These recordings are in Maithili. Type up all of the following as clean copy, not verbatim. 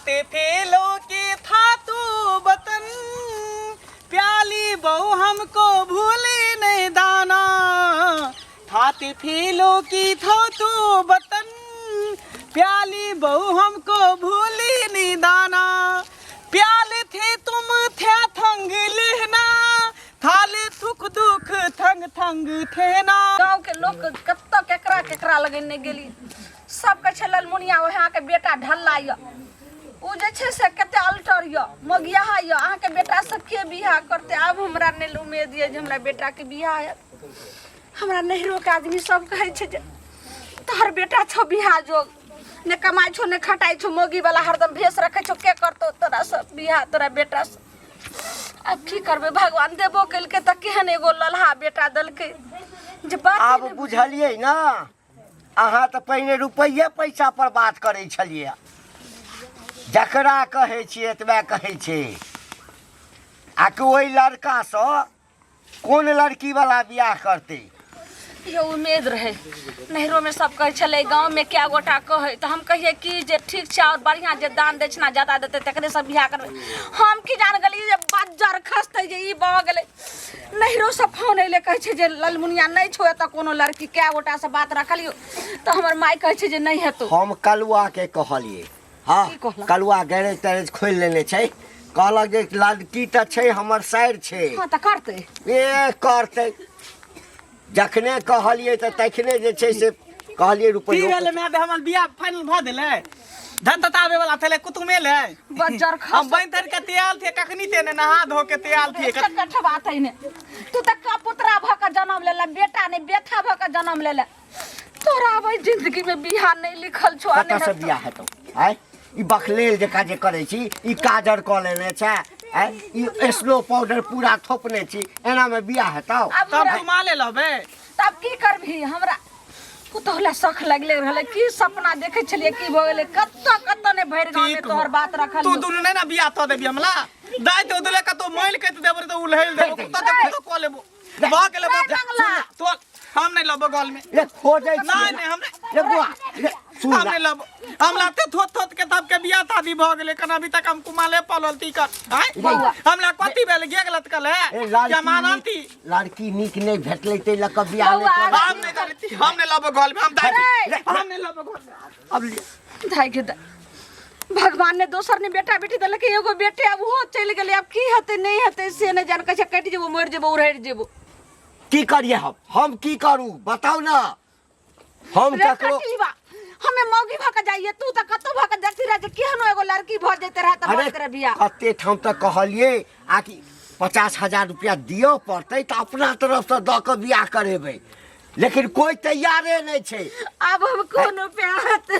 थाते फेलो के था तू बतन, प्याली बहु हमको भूले नहीं दाना। थाते फेलो की था तू बतन, प्याली बहु हमको भूले नहीं दाना। प्याले थे तुम थे थंग लेना, थाले सुख दुख थंग थंग थे ना। गाँव के लोग कत्तो केकरा केकरा लगे नहीं गेली, सब कहै छै ललमुनिया ओहे अहाँके बेटा ढल्ला यऽ, ओ जे छै से कते अल्टर यऽ, मोगियाहा यऽ, अहाँके बेटा से के बियाह करतै? आब हमरा नहि उम्मीद यऽ जे हमरा बेटाके बियाह हैत। हमरा नैहरोके आदमी सब कहै छै जे तोहर बेटा छौ बियाह जोग, ने कमाइ छौ ने खटाइ छौ, मौगी वाला हरदम भेष रखै छौ, के करतौ तोरा सब बियाह तोरा बेटा से? आब की करबै, भगवान देबो केलकै तऽ केहन एगो ललहा बेटा देलकै जे बात आब बुझलियै ने, अहाँ तऽ पहिने रुपैए पैसा पर बात करै छलियै। जकरा कहै छियै एतबे कहै छै। आ कि ओहि लड़कासँ कोन लड़की वाला बियाह करतै? यो उम्मीद रहे, नैहरोमे सब कहै छलै, गाँवमे कए गोटा कहै, तऽ हम कहियै कि जे ठीक छै आओर बढ़िआँ जे दान दक्षिणा ज्यादा देतै तकरे से बियाह करबै। हम की जान गेलियै जे बज्जर खसतै जे ई भऽ गेलै। नैहरोसँ फोन अयलै, कहै छै जे ललमुनिया नहि छौ एतऽ कोनो लड़की, कए गोटासँ बात रखलियौ तऽ हमर माय कहै छै जे नहि हेतौ। हम कलुआके कहलियै, हँ की कहलक? कलुआ गैरेज तैरेज खोलि लेने छै, कहलक जे लड़की तऽ छै हमर साइर छै। हँ तऽ करतै। ए करतै, जखने कहलियै तऽ तखने जे छै से कहलियै की रुपैआ भेलै माय, हमर बियाह फाइनल भऽ गेलै? धन तताबे वाला थेले कुतुमे ले बज्जर खस हम बन तर के तैयार थे, कखनी ते ने नहा धो के तैयार थे। कठ बात है ने, तू तऽ कपुतरा भऽ के जन्म लेले, बेटा नहि बेथा भऽ के जन्म लेले। तोरा आब एहि जिंदगी में बियाह नहीं लिखल छौ। आ कतऽ नहि से हेतौ। बियाह हेतौ? आँय, ई बकलेल जकाँ जे करै छी, ई काजर कऽ लेने छै, आँय, ई स्नो पाउडर पूरा थोपने छी, एनामे बियाह हेतौ? आब तब हमरा घुमा ले लबे। तब की करबही? हमरा पुतोह ला शख लगले रहलै, की सपना देखै छलियै, की भऽ गेलै, कतऽ कतऽ नहि भरि गाँव में ठीक तोहर बात रखल। तू दुनू नहि ना बियाह तऽ देबी हमरा? दाइ तो दुले कतौ मैल कहि देबो तऽ उलहैल देबो, कुत्ता ते कुत्ता कऽ लेबो। भऽ गेलै बाप। बंगला। तो हम नहि लेबो गल में। ले खोजै छी। नहीं नहीं, हम नहीं। ले बुआ, ले सुन। हम नहीं लेबो। हम लाते थोत थोत के तब के बियाह शादी भऽ गेलै, कना अभी तक हम कुमाले पलल ती कर आँय? बौआ। हमरा कथी भेल गे गलत कल है ए, लड़की क्या मानल ती? लड़की नीक नहि भेटलै ताहि लऽ कऽ बियाह नहि बौआ, करब। हम नहीं करती, हम नहीं लेबो गल में, हम दाइ अरे! हम नहीं लेबो गल में। अब ले। धाइ के दाइ। भगवान ने दोसर ने बेटा बेटी देलक, एगो बेटे आब ओहो चलि गेलै, आब की हेतै नहि हेतै से नहि जान। कहै छै कटि जेबो, मरि जेबो, उड़हरि जेबो। की करिए हम? हम की करू बताउ ना? हम रे ककरो कटीबा, हमे मौगी भऽ के जाइए, तू तऽ कतौ भऽ के देखती रह जे केहनो एगो लड़की भऽ जैते रहे तऽ अरे भऽ रहे बियाह। कते ठाम तऽ कहलिए आ कि 50,000 रुपया दिअ पड़तै तऽ अपना तरफसँ दऽ कऽ बियाह करेबै, लेकिन कोई तैयारे नहि छै। आब हम कोनो प्यात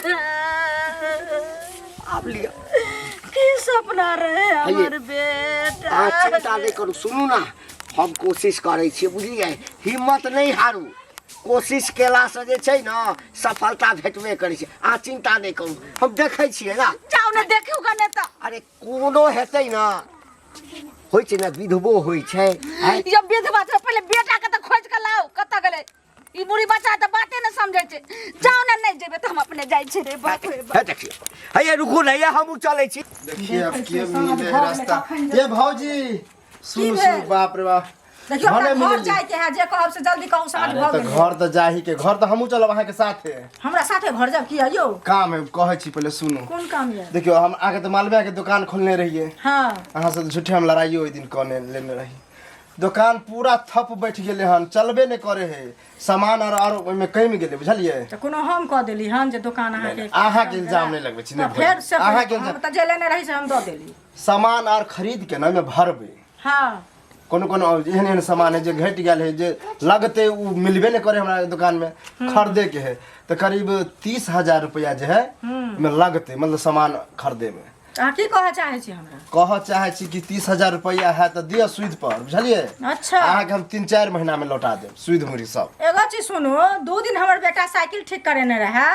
आब लिअ। की सपना रहे हमर बेटा। अहाँ चिंता नहि करू, सुनू ना, हम कोशिश करै छियै, बुझलियै? हिम्मत नहि हारू, कोशिश केलासँ जे छै ने सफलता भेटबे करै छै। अहाँ चिंता नहि करू, हम देखै छियै ना। जाउ ने देखियौ गने तऽ। अरे कोनो हेतै ना, होइ छै ने, विधवो होइ छै। आँय? ये विधवा छै, पहिले बेटा के तऽ खोज के लाउ, कतऽ गेलै ई बुढ़ी? बच्चा तऽ बाते ने समझै छै। जाउ ने, नहि जेबै तऽ हम अपने जाइ छी। रे बाप रे बाप। हे देखियौ, हे रुकू ने, ये हमहूँ चलै छी। देखिए अब के मिले है रास्ता। ये भौजी सुनू सुनू, बाप रे बाप। देखियौ, घरे हमरा घर मिलली। जाइके है, जे कहब से जल्दी कहू, साँझ अरे भऽ तऽ गेल। घर तऽ जाही के, घर तऽ हमहूँ चलब अहाँके साथे। हमरा साथे घर जाब किया यौ? काम है, कहै छी, पहिले सुनू। कोन काम यऽ? देखियौ, हम अहाँके तऽ मालवे के दुकान खोलने रहियै। हाँ। अहाँ से तऽ झूठे हम लड़ाइयो ओहि दिन कने लेने रही। दुकान पूरा थप बैठ गेलै हन, चलबे नहि करे है, सामान आर ओहिमे कमि गेलै, बुझलियै? तऽ कोनो हम कऽ देली हन जे दोकान अहाँके? अहाँके इल्जाम नहि लगबै छी, नहि तऽ फेर भौजी। से अहाँके हम इल्जाम तऽ जे लेने रही से हम दऽ देली। सामान आर खरीद के ने ओहिमे भरबै। हाँ। कोनो कोनो एहन एहन सामान है जे घटि गेल है, जे लगते ओ मिलबे नहि करे हमरा दुकान में, खरीदे के है तऽ करीब 30,000 रुपया जे है ओहिमे लगते, मतलब सामान खरीदे में। अहाँ की कहऽ चाहै छी हमरा? कहऽ चाहै छी कि 30,000 रुपया है तऽ दिअ सूद पर, बुझलियै? अच्छा। अहाँके हम 3-4 महीना में लौटा देब सूद मुरी सब। एगो चीज सुनू, 2 दिन हमर बेटा साइकिल ठीक करेने रहे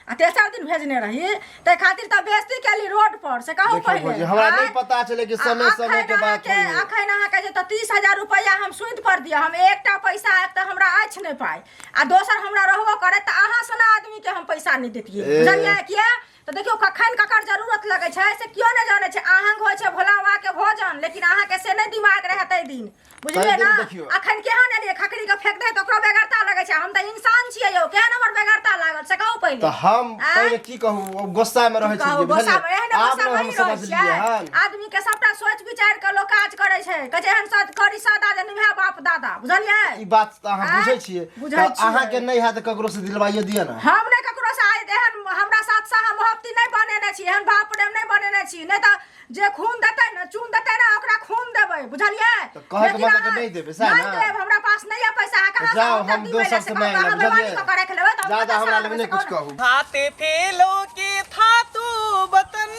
आ तेसर दिन भेजने रही, ताहि खातिर तऽ बेइज्जती केली रोड पर, से कहू देखियौ पहिले। भौजी, हमरा नहि आँय? पता छलै कि आ समय समय के अखन बात होइए। अखन अहाँके जे तऽ 30,000 रुपैआ हम सूद पर दिअ, हम एकटा पैसा आयत तऽ हमरा अछि नहि पाइ, आ दोसर हमरा रहबो करे तऽ अहाँ सना आदमीके हम पैसा नहि देतियै। ए। बुझलियै? किया तऽ देखियौ कखन ककर जरूरत लगै छै से केओ नहि जानै छै। अहंग होइ छै भोला बाबा के भोजन, लेकिन अहाँके से नहि दिमाग रहै ताहि दिन, बुझलियै ताहि दिन ना? देखियौ। अखन केहन एलियै, खकरी के फेंक दे तऽ ओकरो बेगरता लगै छै। हम तऽ इंसान छियै यौ, केहन हमर बेगरता लागल से कहू पहिले। तऽ हम आँय? पहिले की कहू, ओ गुस्सा में रहै कहू, छलियै, गुस्सा बुझलियै? में एहने आब गुस्सा ने में हम नहि रहै समझलियै छियै। हन। आदमी के सबटा सोच विचार के लोक काज करै छै। कहै छै एहन सद करी सदा जे निभा बाप दादा, बुझलियै? ई बात तऽ अहाँ आँय? बुझै छियै। बुझै तऽ छियै। अहाँके नहि हैत ककरो से दिलवाइयो दिअ ने। हम नहि ककरो से आइ एहन हमरा साथ सहा मोहब्बती नहि बनेने छी, एहन भाव प्रेम नहि बनेने छी। नहि तऽ जे खून देतै ने, चून देतै ने, ओकरा खून देबै, बुझलियै? तऽ कहैके लेकिन मतलब अहाँ नहि देबै, सएह नहि ने? देब, हमरा पास नहि यऽ पैसा, अहाँ कहाँ से जाउ, हम हम देब दोसर दिबै से से मांगि कहू, लेब, अहाँ बेईमानी बुझलियै? कऽ के राखि लेबै तऽ हम जादा कतऽ से हमरा आनबै लग से नहि कहू किछु ने। कहू। थाते फेलो के था तू बतन,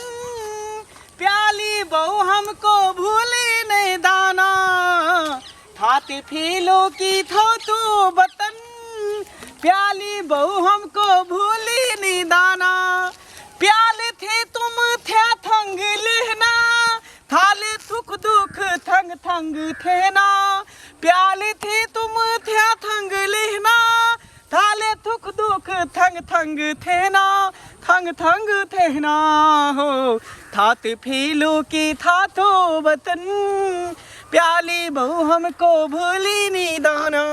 प्याली बहु हमको भूली नहीं दाना। थाते फेलो की थो तू बतन, प्याली बहु हमको भूली नहीं दाना। प्याले थे तुम थे थंग लेना, थाले सुख दुख थंग थंग थे ना। प्याले थे तुम थे थंग लेना, थाले सुख दुख थंग थंग थे ना, थंग थंग थे ना हो। थात फीलू की था तो वतन, प्याली बहु हमको भूली नी दाना।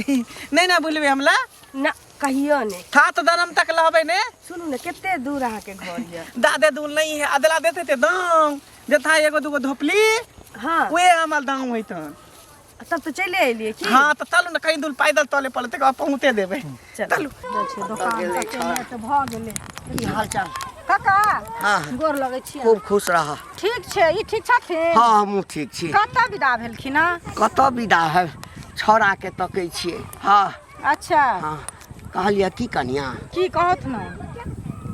नहीं ना भूलबे हमला। ना, कहियो नहि। था तो दनम तक लहबे ने। सुनू ने, कते दूर अहाँके घर यऽ? दादे दूर नहीं है, अदला देते थे दाम जथा एगो दूगो धोपली। हाँ। वे हमर दाम होइतन। तब तऽ चलि एलियै की? हाँ, तऽ चलू ने, कहीं दूर पैदल चले पड़तै, पहुँचे देबै। चलू। दोकान तऽ भऽ गेलै। की हाल चाल? काका। हाँ। गोर लगै छी। खूब खुश रह। ठीक छै? ई ठीक छथिन? हाँ, हमहूँ ठीक छी। कतऽ विदा भेलखिन हँ? कतऽ विदा है, छौड़ाके तकै छियै। हाँ। अच्छा। हाँ, कहलियै की कनिया? की कहत ने?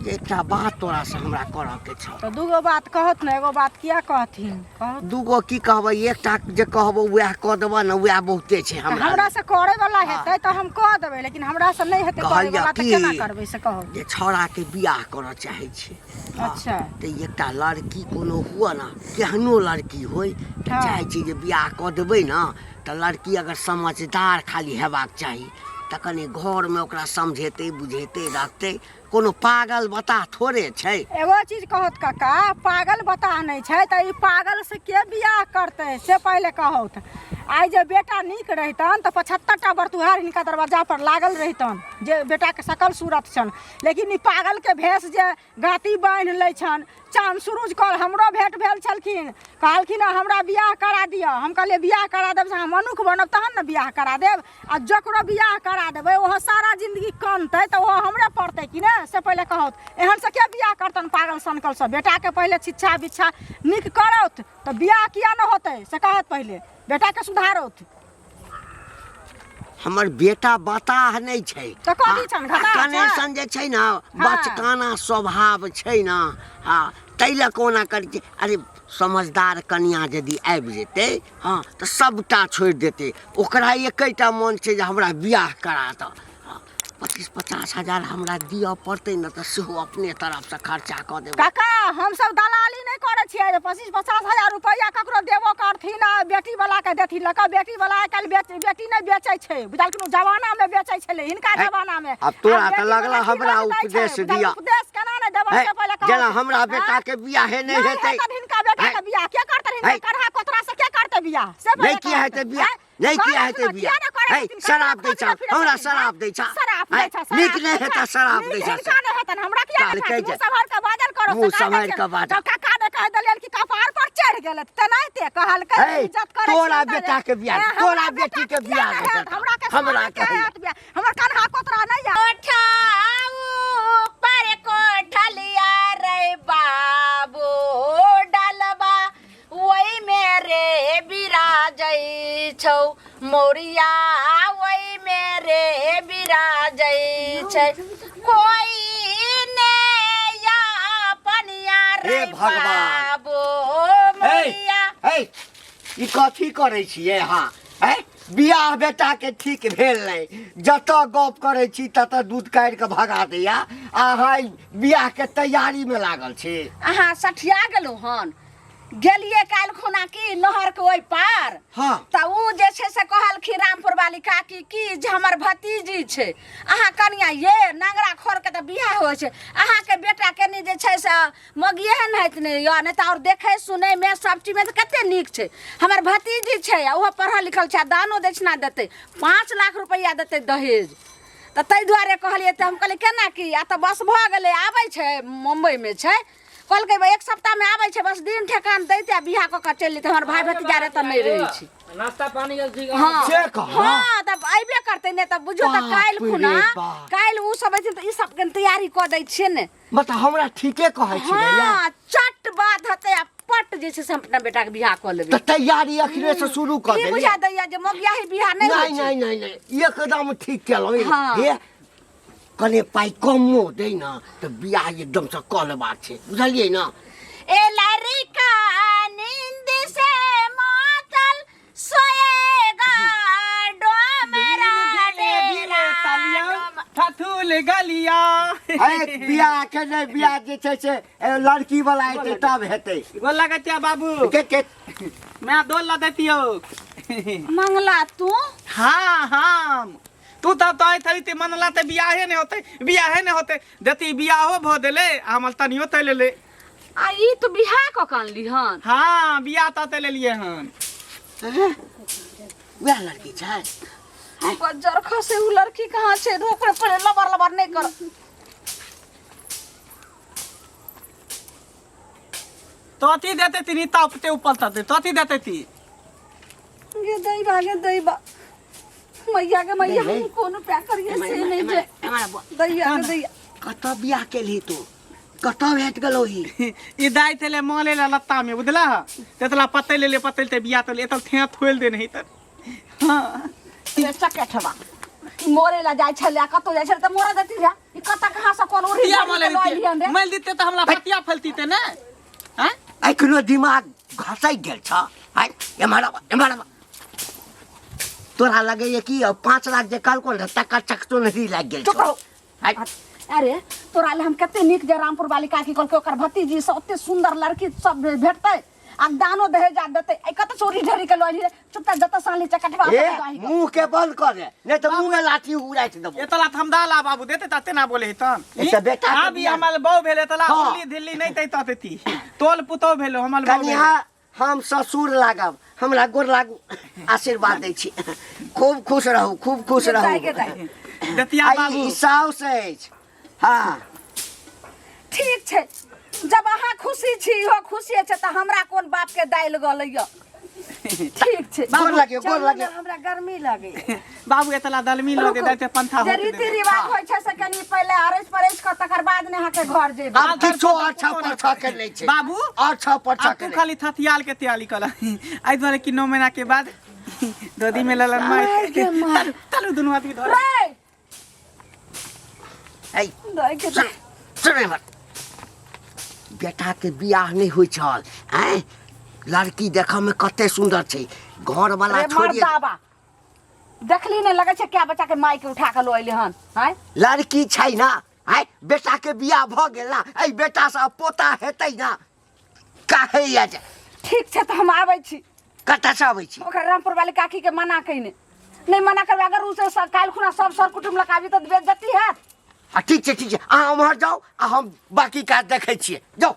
जे एकटा बात तोरासँ हमरा करऽके छौ। तऽ दूगो बात कहत ने, एगो बात किया कहथिन? कहत। दूगो की कहबै, एकटा जे कहबो वएह कऽ देबऽ ने, वएह बहुते छै। तऽ हमरा हमरा से करे वाला हेतै तऽ हम कऽ देबै, लेकिन हमरा से नहि हेतै करे कहलियै वाला तऽ की? केना करबै से कहू। जे छौड़ाके बियाह करऽ चाहै छी। हाँ। अच्छा। तऽ एकटा लड़की कोनो हुअ ने, केहनो लड़की होय तऽ हाँ। चाहै छी जे बियाह कऽ देबै ने तऽ लड़की अगर समझदार खाली हेबाक चाही, तऽ कनि घरमे ओकरा समझेतै बुझेतै रखतै, कोनो पागल बताह थोड़े छै। एगो चीज कहत काका, पागल बताह नहि छै तऽ ई पागल से के बियाह करतै से पहिले कहौत। आइ जे बेटा नीक रहितन तऽ 75 टा बरतुहार हिनका दरवाजा पर लागल रहितन, जे बेटाके सकल सूरत छनि। लेकिन ई पागलके भेष जे गाँती बान्हि लै छनि, चाँद सुरुज कल हमरो भेंट भेल छलखिन, कहलखिन हँ, हमरा बियाह करा दिअ। हम कहलियै बियाह करा देब से अहाँ मनुख बनब तहन ने बियाह करा देब, आ जकरो बियाह करा देबै ओहो सारा जिंदगी कनतै तऽ ओहो हमरे पड़तै कि ने से पहिले कहौत। एहन से के बियाह करतन पागल सनकल सब? बेटाके पहिले शिक्षा बिच्छा नीक करौत तऽ बियाह किया नहि होतै से कहत, पहिले बेटाके सुधारौत। हमर बेटा बताह नहि छै। तऽ कथी छनि, घताह छै? कनेक्शन जे छै ने, बचकाना स्वभाव छै ने। हँ, ताहि लए कोना करै छै। अरे समझदार कनिया यदि आबि जेतै, हँ, तऽ सभटा छोड़ि देतै। ओकरा एकेटा मन छै जे हमरा बियाह करा दऽ। हँ, 25-50 हजार हमरा दिअ पड़तै ने तऽ सेहो अपने तरफसँ खर्चा कऽ देबै। काका, हमसब दलाली नहि करै छियै जे 25-50 हजार रुपैआ ककरो देबो करथिन आ बेटी वाला के देथिन लऽ कऽ। बेटी वाला आइ काल्हि बेच बेटी नहि बेचै छै, बुझलखिन? जमाना मे बेचै छलै हिनका है, जमाना मे। आब तोरा आब तऽ बेटी लगला वाला हमरा कीमत दै छै, उपदेश बुझल? दिअ। उपदेश केना नहि देबै है, से पहिले कहू। जेना हमरा बेटा के बियाहे नहि नहि हेतै। हेतनि हिनका बेटा है, के बियाह के करतनि? हिनका है। करहा कोतरा से के करतै बियाह से नहि पहिले किया कहू। हेतै बियाह? हैं? नहि किया कहलक हेतै ने, बियाह? किया नहि करै है, छथिन? शराब दै खोजने छा, फिरै हमरा छथिन, शराब हैं? दै छा। शराब है, दै छा, नीक शराब नहि दै हेतै छा। शराब नीक दै छा। हिनका नहि हेतनि, हमरा किया नहि कहलकै हेतनि? जे मुँह सम्हारि कऽ बाजल करो। मुँह से कहै सम्हारि छियनि। कऽ बाजऽ। तऽ काका ने कहि देलियनि कि कपार पर चढ़ि गेलै, तेनाहिते कहलकै। है, इज्जत करै तोरा छियनि तऽ बेटा के बियाह, हैं, तोरा हमरा बेटी के बेटा बियाह किया नहि नहि हेत? हेतौ। हमरा के हमरा स्वामी के कहैया। हेत बियाह? हमर कन्हा कोतरा नहि यऽ। कोठा ऊपर कोठलिया रे बाबू डलबा, ओहि मेरे बिराजै छौ मोरिया, ओहि मेरे बिराजै छै कोई ने या पनिया रे हे भगवान। बाबू हे मोरिया। हे, ई कथी करै छियै अहाँ? हैं, बियाह बेटा के ठीक भेल नहि, जतऽ गप करै छी ततऽ दूध काटि कऽ भगा दैया, अहाँ ई बियाह के तैयारी मे लागल छी। अहाँ सठिया गेलहुँ हन? गेलिए काल्हि खुना की नहर के ओहि पार। हाँ। तऽ उ जे छै से कहलखिन रामपुर वाली काकी की जे हमर भतीजी छै, अहाँ कनिया ये नंगरा खोर के तऽ बियाह होइ छै, अहाँके बेटा कनि जे छै से मगिए नहित नहि यऽ, नहि तऽ आओर देखै सुनैमे सब चीजमे तऽ कते नीक छै। हमर भतीजी छै आ ओहो पढ़ल लिखल छै आ दानो दक्षिणा देतै, 5 लाख रुपैआ देतै दहेज। तऽ ताहि दुआरे कहलियै, तऽ हम कहलियै केना की, आ तऽ बस भऽ गेलै, आबै छै मुम्बइमे छै, कहलकै 1 सप्ताहमे आबै छै, बस दिन ठेकान दैते आ बियाह कऽ कऽ चलि जेतै। हमर भाय भतीजा रे तऽ नहि रहै छै। नाश्ता पानी के हाँ। से कह। हाँ, तब अयबे करतै ने, तब बुझियौ तऽ बाप काल्हि रे खुना बाप। काल्हि ओ सब अयथिन तऽ ई सब के तैयारी कऽ दै छियै ने। मतलब हमरा ठीके कहै छी ने यार? हाँ, चट बात हेतै आ पट जे छै से हम अपना बेटाके बियाह कऽ लेबै। तऽ तैयारी अखने से शुरू कऽ ई देलियै। बुझा दैया जे मगियाही बियाह नहि होइ नहि छै। नहि नहि नहि, एकदम ठीक केलहुँ। हाँ। हे कने पाइ कमो दै ने तऽ बियाह एकदमसँ कऽ लेबाक छै, बुझलियै ने? ए लड़का नींद से मातल सोएगा डोमरा डेरा थथुल गलिया। अरे बियाह के नहि, बियाह जे छै से लड़की वाला एतै तब हेतै। गोल लगै छियै बाबू। के के मैं डोल ला दैतियौ। मंगला तू? हाँ हम। तू तऽ तोय थरी ते मनला ते बियाहे नहि होतै, बियाहे नहि होतै, देती बियाहो भऽ देले आ हमर तनियो तै लेले। आ ई तू बियाह कऽ के अनली हन? हाँ, बियाह तऽ तै लेलियै हन। वएह लड़की छै। बज्जर खसे उ लड़की कहाँ छै? रोक रे पहिले, लबर लबर नहि कर। तोती देते ती तापते ऊपर तते तोती देते ती। गे दैबा, गे दैबा, मैया के मैया, हम कोन उपाय करिए से नहीं जे दैया के दैया। कतऽ बियाह केलही तू? कतऽ भेट गेलौ ही? ई दाइ थेले माले ला लत्ता में बुझला, तेतला पतै लेले पतै ते बियाह तले एतल थे थोल दे नहीं तर। हाँ। रे चकेठवा, ई मोरे ला जाइ छलै, कतौ जाइ छलै तऽ मोरा देती रे। ई कतऽ कहाँ से कोन उड़ी पतिया माले लऽ एलिहन रे? माल देते तऽ हमरा पतिया फलती ते ने। हैं? एखनो दिमाग घसकि गेल छ? आइ एम्हर आब, एम्हर आब। तोरा लगैए कि 5 लाख जे कहलको ने तकर चकतो नहीं लागि गेल चुप छौ? रहो। आइ अरे तोरा ले हम कते नीक जे रामपुर वाली काकी कहलकै ओकर भतीजी से ओते सुंदर लड़की सब भेटतै आ दानो दहेज आ देतै, ए कत चोरी ढेरी के लऽ एलही रे? चुपचाप जतऽ सानली चकटवा ए, ओतऽ जाही गऽ। मुँह के बंद कर दे, नहीं तो मुँह में लाठी उड़ाइत देबो। एतला हम दाला बाबू देते तते ना बोले तन। ए तऽ बेटा के आब ई बियाह। हमर बहू भेले तला हाँ। उल्ली धिल्ली नहीं तै ततेती तोल पुतो भेलो हमर बहू भेलै। कनिया हम ससुर लागब, हमरा गोर लागू, आशीर्वाद दै छी, खूब खुश रहू, खूब खुश गे रहू। दाइ, गे दाइ। दतिया आ ई बाबू। ई साउस अछि। हाँ। ठीक छै, जब अहाँ खुशी छी इहो खुशी छै तऽ हमरा कोन बाप के दालि गलैया। ठीक छै। गोर लागियो, गोर चलू ने, लागियो। हमरा गर्मी लगैया। बाबू एतला दलमी लऽ दे दैते पंखा जे होके रीति देबै। रिवाज होइ छै से कनि पहिले अरैस परैस कऽ तकर बाद ने अहाँके घर जेबै। आब किछो अच्छा परछा के नहि छै बाबू, अच्छा परछा आब के तू नहि। खाली थथियाल के तैयारी कर, एहि दुआरे कि 9 महीना के बाद ददी में ललन माय तलु तलु दुनू आदमी धर। रे ऐ, दाइ के सुन, सुन एम्हर। बेटा के बियाह नहि होइ छल, आँय? लड़की देखऽ में कते सुंदर छै, घर वाला रे छोड़िए। मर्दाबा, देखली नहि लगै छै क्या बच्चा के माय के उठा के लऽ एलै हन? आँय? लड़की छै ना, आँय? बेटा के बियाह भऽ गेल ना, एहि बेटा से पोता हेतै ना, काहे या जे? ठीक छै तऽ हम आबै छी। कतऽ से आबै छी? ओकरा रामपुर वाली काकी के मना कइने नहि मना करबै, अगर उ से काल्हि खुना सब सर कुटुम्ब लऽ के आबी तऽ बेइज्जती हैत। आ ठीक छै, ठीक छै, अहाँ उम्हर जाउ आ हम बाकी काज देखै छियै, जाउ।